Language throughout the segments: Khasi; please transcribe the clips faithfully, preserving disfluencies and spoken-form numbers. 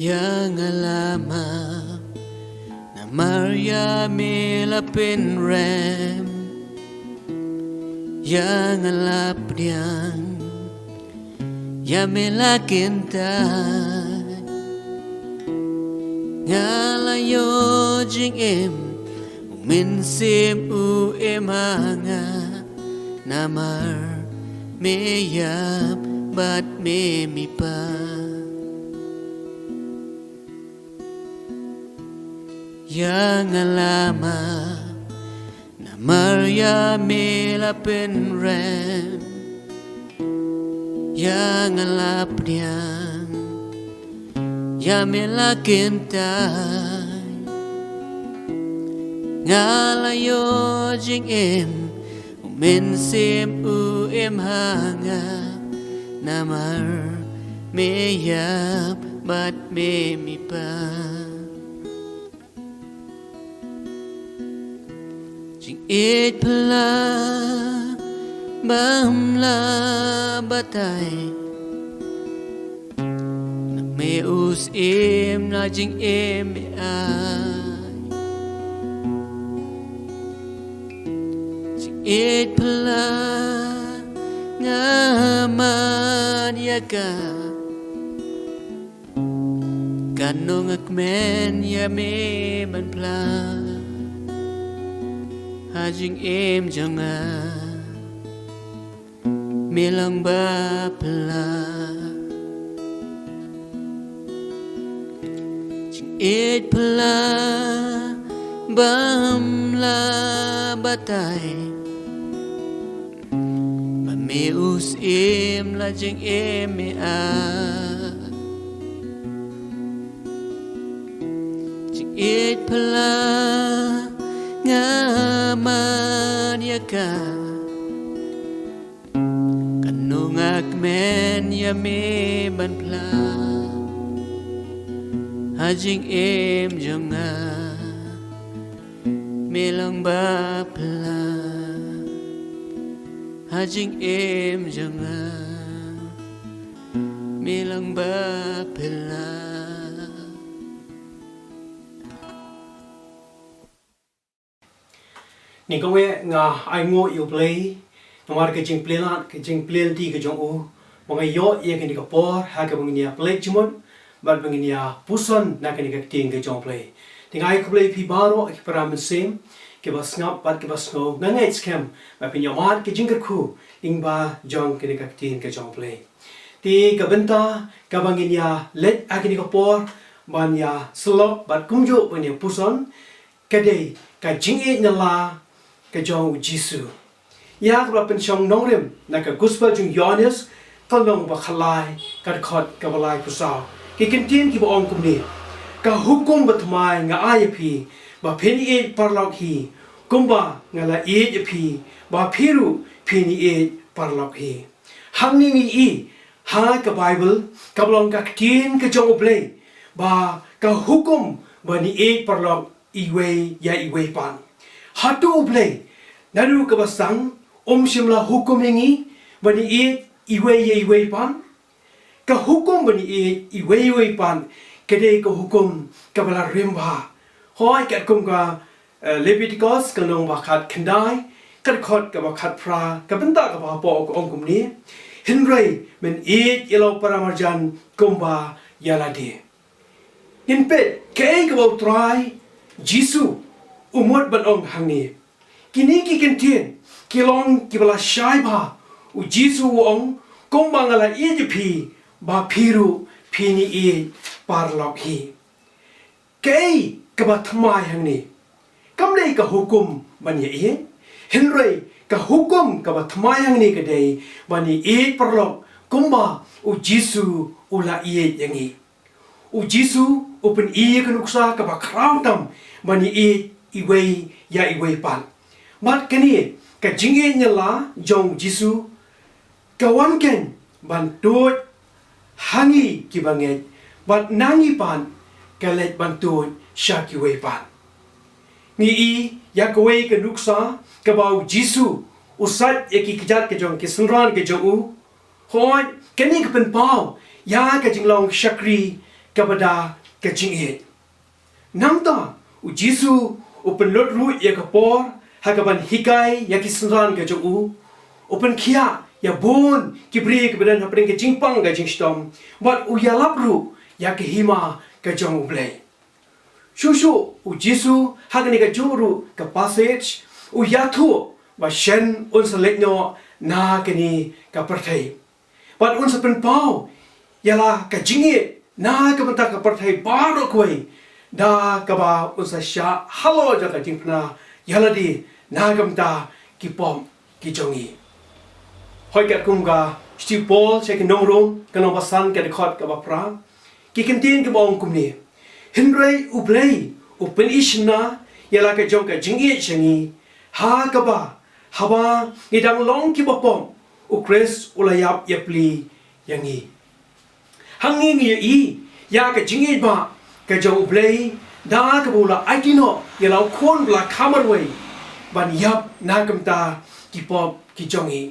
Ïa nga la map namar ïa me la pynrem. Ïa nga la pdiang, ïa me la kyntait. Nga la ïoh jingim, u Mynsiem u im ha nga. Namar me ïap bad me mihpat. Ïa nga la map namar ïa me la pynrem. Ïa nga la pdiang, ïa me la kyntait. Nga la ïoh jingim, u Mynsiem u im ha nga. Namar me ïap bad me mihpat. Jingïeit phylla bym lah batai. Na me u Syiem la jingim me ai. Jingïeit phylla nga mad ïa ka. Katno nga kmen ïa me ban phla. Ha jingim jong nga me long ba phylla. Jingïeit phylla bym lah batai. Ba me u Syiem la jingim me ai. Jingïeit phylla nga mad ïa ka. Katno nga kmen ïa me ban phla. Ha jingim jong nga me long ba phylla. Ha jingim jong nga me long ba phylla. Ni kong e nga ai nguh ïa U Blei namar ka jingplie lad, ka jingplie lynti ka jong u, ba nga ïoh ïa kane ka por ha kaba ngin ïa pynleit jingmut bad ba ngin ïa puson na kane ka ktien ka jong U Blei. Te nga ai khublei ïa phi baroh ki para mynsiem kiba sngap bad kiba sngew. Nga ngeit skhem ba phin ïohmad ka jingkyrkhu lyngba jong kane ka ktien ka jong U Blei. Te ka bynta kaba ngin ïa leit ha kane ka por ban ïa sylloh bad kumjuh ban ïa puson ka dei ka jingïeit na la ka jong U Jisu. Ïa kaba la pynshong nongrim na ka Gospel jong u Ïoannis, ka lynnong ba khatlai, ka dkhot kaba laiphew saw. Ki kyntien kiba ong kumne: Ka hukum bathymmai nga ai ïa phi, ba phin ïeit paralok hi, kumba nga la ïeit ïa phi, ba phi ruh phin ïeit paralok hi. Hangne ngi i ha ka Baibl, kaba long ka ktien ka jong U Blei, ba ka hukum ban ïeit paralok iwei ïa iwei pat. Hato U Blei naduh kaba sdang um shym la hukum ïa ngi ban ïeit iwei ïa iwei pat? Ka hukum ban ïeit iwei ïa iwei pat ka dei ka hukum kaba la rim bha. Hooid, katkum ka, eh, Leviticus ka lynnong ba khatkhyndai, ka dkhot kaba khatphra, ka bynta kaba hapoh ka ong kumne: Hynrei men ïeit ïa la u para marjan kumba ïa lade. Ngin peit kaei kaba U Trai Jisu u mut ban ong hangne. Kine ki kyntien ki long kiba la shai bha. U Jisu u ong, kumba nga la ïeit ïa phi, ba phi ruh phin ïeit paralok hi. Kaei kaba thymmai hangne? Kam dei ka hukum ban ïa ïeit, hynrei ka hukum kaba thymmai hangne ka dei ban ïa ïeit paralok kumba U Jisu u la ïeit ïa ngi. U Jisu u pyni ïa ka nuksa kaba khraw tam ban ïa ïeit iwei ïa iwei pat. Bad kane ka jingïeit na la jong U Jisu ka wan keiñ ban tuid ha ngi kiba ngeit, bad na ngi pat ka leit ban tuid sha kiwei pat. Ngi i ïa kawei ka nuksa kaba U Jisu u sait ïa ki kjat ka jong ki synran ka jong u. Hooid, kane ka pynpaw ïa ka jinglong shakri kaba da ka jingïeit. Nangta u Jisu u pynlut ruh ïa ka por ha kaban hikai ïa ki synran ka jong u. U pynkhiah ïa bun ki briew kiba don hapdeng ka jingpang ka jingshitom bad u ïalap ruh ïa ka hima ka jong U Blei. Shuh shuh u Jisu ha kane kajuh ruh ka passage u ïathuh ba shen un sa leit noh na kane ka pyrthei bad un sa pynpaw ïa la ka jingïeit na ka bynta ka pyrthei baroh kawei, da kaba un sa shah halor jong ka jingpynbna ïa lade na ka bynta ki pop ki jong ngi. Hoi katkum ka shithi u Paul sha ki nong Rom, ka lynnong ba san, ka dkhot kaba phra, ki kyntien kiba ong kumne: Hynrei U Blei u pyni shynna ïa la ka jong ka jingïeit sha ngi, ha kaba haba ngi dang long kiba pop, u Khrist u la ïap ïapli ïa ngi. Hangne ngi ïohi ïa ka jingïeit ba ka jong U Blei, da kaba u la aiti noh ïa la u Khun ba la kha marwei ban ïap na ka bynta ki pop ki jong ngi.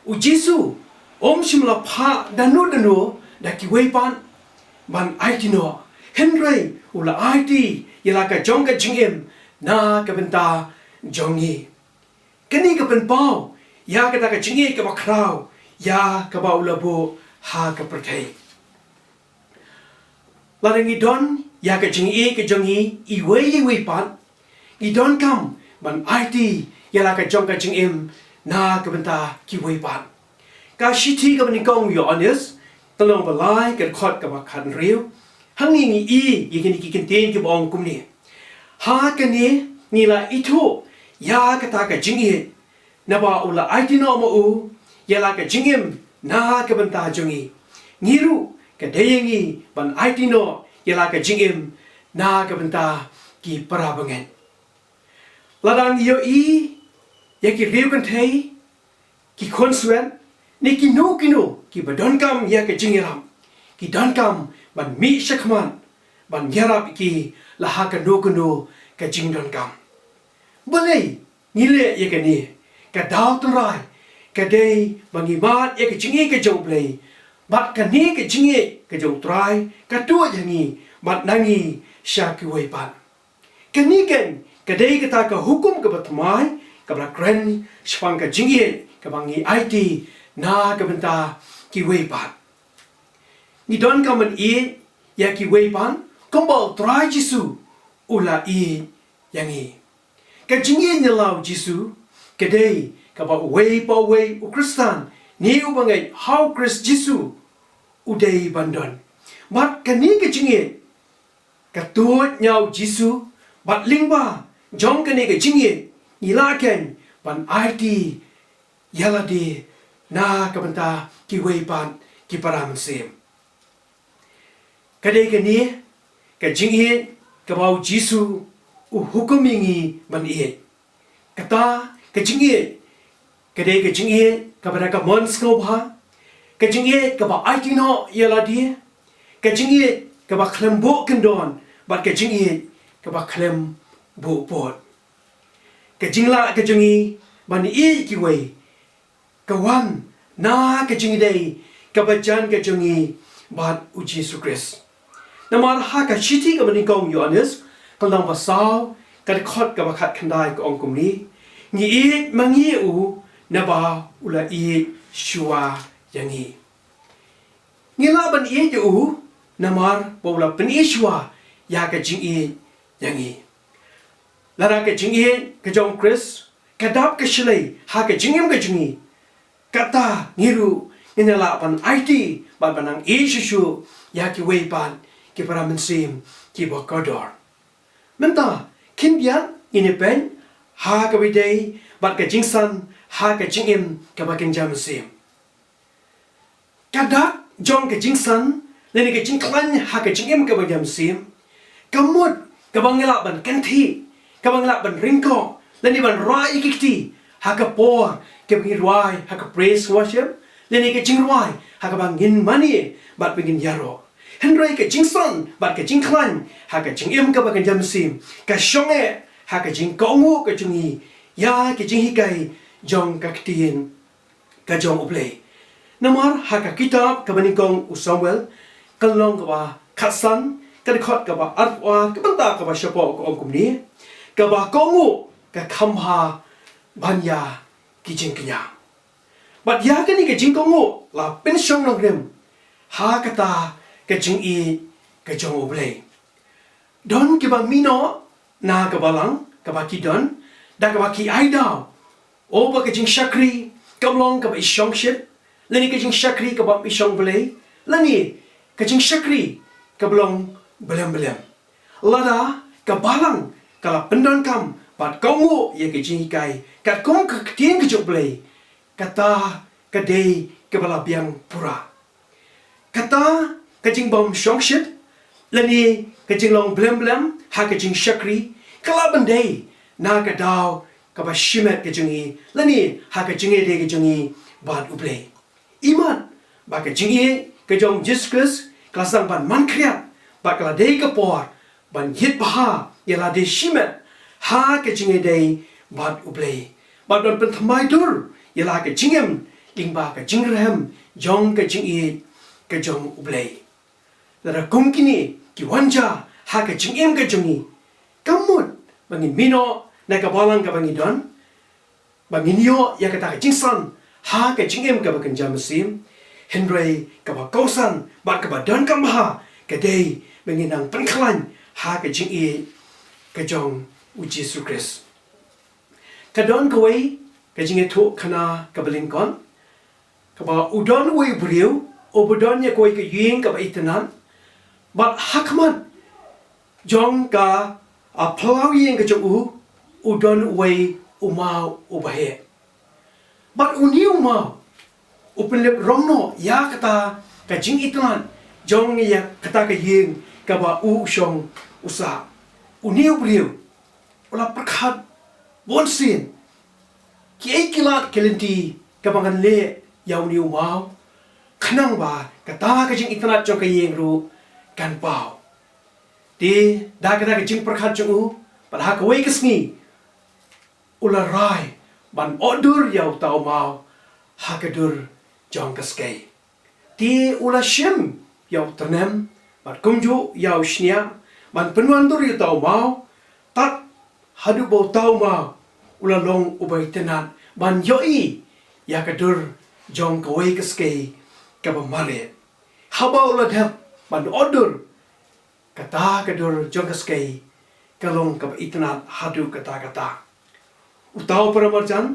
U Jisu um shym la phah da no da no da kiwei pat ban aiti noh, hynrei u la aiti ïa la ka jong ka jingim na ka bynta jong ngi. Kane ka pynpaw ïa kata ka jingïeit kaba khraw ïa kaba u la buh ha ka pyrthei. Lada ngi don ïa ka jingïeit ka jong ngi iwei ïa iwei pat, ngi donkam ban aiti ïa la ka jong ka jingim na ka bynta kiwei pat. Ka shithi kaba nyngkong u Ïoannis, ka lynnong ba lai, ka dkhot kaba khathynriew, hangne ngi i ïa kine ki kyntien kiba ong kumne: Ha kane ngi la ithuh ïa kata ka jingïeit, naba u la aiti noh ma u ïa la ka jingim na ka bynta jong ngi. Ngi ruh ka dei ïa ngi ban aiti noh ïa la ka jingim na ka bynta ki para bangeit. Lada ngi ïohi ïa ki riew kynthei, ki khun swet, ne kino kino kiba donkam ïa ka jingïarap, ki donkam ban mih shakhmat ban ïarap ïa ki la ha kano kano ka jingdonkam. Balei ngi leh ïa kane? Ka daw tynrai ka dei ba ngi mad ïa ka jingïeit ka jong U Blei, bad kane ka jingïeit ka jong U Trai ka tuid ha ngi bad na ngi sha kiwei pat. Kane keiñ ka dei kata ka hukum kaba thymmai kaba la kren shaphang ka jingïeit kaba ngi aiti na ka bynta kiwei pat. Ngi donkam ban ïeit ïa kiwei pat kumba U Trai Jisu u la ïeit ïa ngi. Ka jingïeit na la u Jisu ka dei kaba uwei pa uwei u Khristan ne u bangeit ha u Khrist Jisu u dei ban don. Bad kane ka jingïeit ka tuid na u Jisu, bad lyngba jong kane ka jingïeit ngi lah keiñ ban aiti ïa lade na ka bynta kiwei pat ki para mynsiem. Ka dei kane ka jingïeit kaba u Jisu u hukum ïa ngi ban ïeit. Kata ka jingïeit ka dei ka jingïeit kaba da ka mon sngewbha, ka jingïeit kaba aiti noh ïa lade, ka jingïeit kaba khlem buh kyndon, bad ka jingïeit kaba khlem buh pud. Ka jinglah ka jong ngi ban ïeit kiwei ka wan na ka jingïadei kaba jan ka jong ngi bad u Jisu Khrist. Namar ha ka shithi kaba nyngkong u Ïoannis, ka lynnong ba saw, ka dkhot kaba khatkhyndai ka ong kumne: Ngi ïeit ma ngi ïa u naba u la ïeit shuwa ïa ngi. Ngi lah ban ïeit ïa u namar ba u la pynïeit shuwa ïa ka jingïeit ïa ngi. Lada ka jingïeit ka jong u Khrist ka dap ka shlei ha ka jingim ka jong ngi, kata ngi ruh ngin ïa lah ban aiti bad ban nang ïeit shuh shuh ïa kiwei pat ki para mynsiem kiba kordor. Mynta khyndiat ngin ïa peit ha kaba ïadei bad ka jingsan ha ka jingim kaba kynja mynsiem. Ka dak jong ka jingsan lane ka jingkhlaiñ ha ka jingim kaba kynja mynsiem ka mut kaba ngi lah ban kynthih, kaba ngi lah ban ryngkoh lane ban rah ïa ki kti ha ka por kaba ngi rwai ha ka praise worship lane ka jingrwai ha kaba ngin mane bad ba ngin ïaroh. Hynrei ka jingsan bad ka jingkhlaiñ ha ka jingim kaba kynja mynsiem ka shong eh ha ka jingkohnguh ka jong ngi ïa ka jinghikai jong ka ktien ka jong U Blei. Namar ha ka kitab kaba nyngkong u Samuel, ka lynnong kaba khatsan, ka dkhot kaba arphew ar, ka bynta kaba shapoh ka ong kumne: Kaba kohnguh ka kham bha ban ïa ki jingkñia. Bad ïa kane ka jingkohnguh la pynshong nongrim ha kata ka jingïeit ka jong U Blei. Don kiba mih noh na ka balang kaba ki don da kaba ki ai daw, o ba ka jingshakri kam long kaba i shongshit, lane ka jingshakri kaba i shong Blei, lane ka jingshakri kaba long blem blem. Lada ka balang ka la pyndonkam bad kohnguh ïa ka jinghikai katkum ka ktien ka jong U Blei, kata ka dei kaba la biang pura. Kata ka jingbym shongshit lane ka jinglong blem blem ha ka jingshakri ka lah ban dei na ka daw kaba shimet ka jong ngi lane ha ka jingïadei ka jong ngi bad U Blei. Imat ba ka jingïeit ka jong U Jisu Khrist ka la sdang ban man khriat bad ka la dei ka por ban ïit bha ïa lade shimet ha ka jingïadei bad U Blei, bad ban pynthymmai dur ïa la ka jingim lyngba ka jingrhem jong ka jingïeit ka jong U Blei. Lada kum kine ki wan jia ha ka jingim ka jong ngi, kam mut ba ngin mih noh na ka balang kaba ngi don, ba ngin ïoh ïa kata ka jingsan ha ka jingim kaba kynja mynsiem, hynrei kaba kongsan bad kaba donkam bha ka dei ba ngin nang pynkhlaiñ ha ka jingïeit ka jong U Jisu Khrist. Ka don kawei ka jingïathuhkhana kaba lyngkot, kaba u don uwei u briew uba don ïa kawei ka ïing kaba itynnad, bad ha khmat jong ka, a, phyllaw ïing ka jong u, u don uwei u maw uba heh. Bad une u maw u pynlip rong noh ïa kata ka jingitynnad jong ïa kata ka ïing kaba u shong u sah. Une u briew u la pyrkhat bunsien kiei ki lad ki lynti kaba ngan leh ïa une u maw, khnang ba kata ka jingitynnad jong ka ïing ruh kan paw. Te da kata ka jingpyrkhat jong u, bad ha kawei ka sngi u la rai ban ot dur ïa uta u maw ha ka dur jong ka skei. Te u la shim ïa u tyrnem bad kumjuh ïa u shñiah ban pynwandur ïa uta u maw, tad haduh ba uta u maw u la long uba itynnad ban ïohi ïa ka dur jong kawei ka skei kaba mareh. Haba u la dep ban ot dur, kata ka dur jong ka skei ka long kaba itynnad haduh katta katta. Uta u paramarjan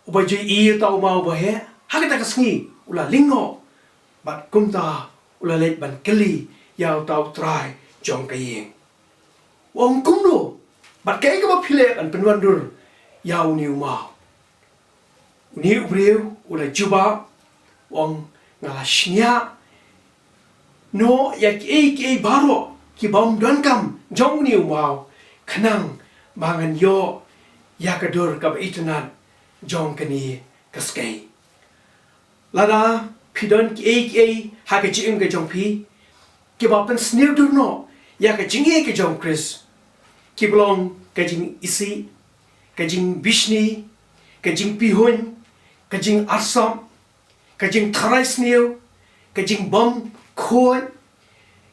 uba ju ïohi ïa uta u maw uba heh ha kata ka sngi u la lyngngoh, bad kumta u la leit ban kylli ïa uta u trai jong ka ïing. U ong, kumno, bad kaei kaba phi leh ban pynwandur ïa une u maw? Une u briew u la jubab, u ong, nga la shñiah noh ïa kiei kiei baroh ki bym donkam jong une u maw, khnang ba ngan ïoh ïa ka dur kaba itynnad jong kane ka skei. Lada phi don kiei kiei ha ka jingim ka jong phi kiba pynsniew dur noh ïa ka jingïeit ka jong Khrist, kiba long ka jingisih, ka jingbishni, ka jingpihuiñ, ka jingarsap, ka jingtharai sniew, ka jingbym khuid,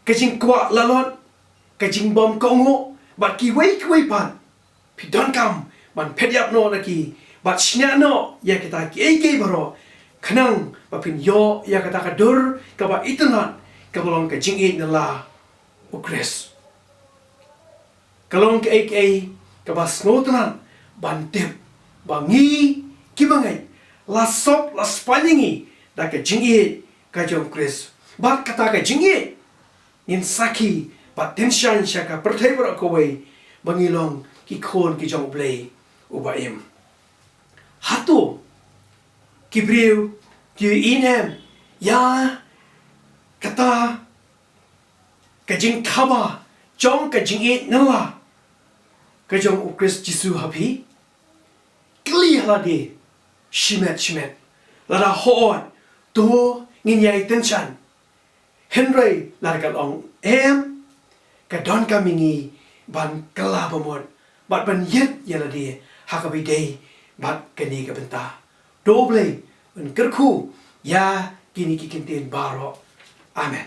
ka jingkwah lalot, ka jingbym kohnguh, bad kiwei kiwei pat, phi donkam ban phet ïap noh na ki bad shñiah noh ïa kita kiei kiei baroh, khnang ba phin ïoh ïa kata ka dur kaba itynnad kaba long ka jingïeit na la u Khrist. Ka long kaei kaei kaba sngewtynnad ban tip ba ngi kiba ngeit la sop la spah ïa ngi da ka jingïeit ka jong Khrist, bad kata ka jingïeit ngin sakhi bad tyngshaiñ sha ka pyrthei baroh kawei ba ngi long ki khun ki jong U Blei uba im. Hato ki briew ki ïohi ne em ïa kata ka jingthaba jong ka jingïeit na la ka jong U Khrist Jisu ha phi? Kylli ha lade shimet shimet. Lada hooid, to ngin ïai tyngshaiñ. Hynrei lada ka long em, ka donkam ïa ngi ban kylla bamut bad ban ïit ïa lade ha kaba ïadei bad kane ka bynta. To U Blei un kyrkhu ïa kine ki kyntien baroh. Amen.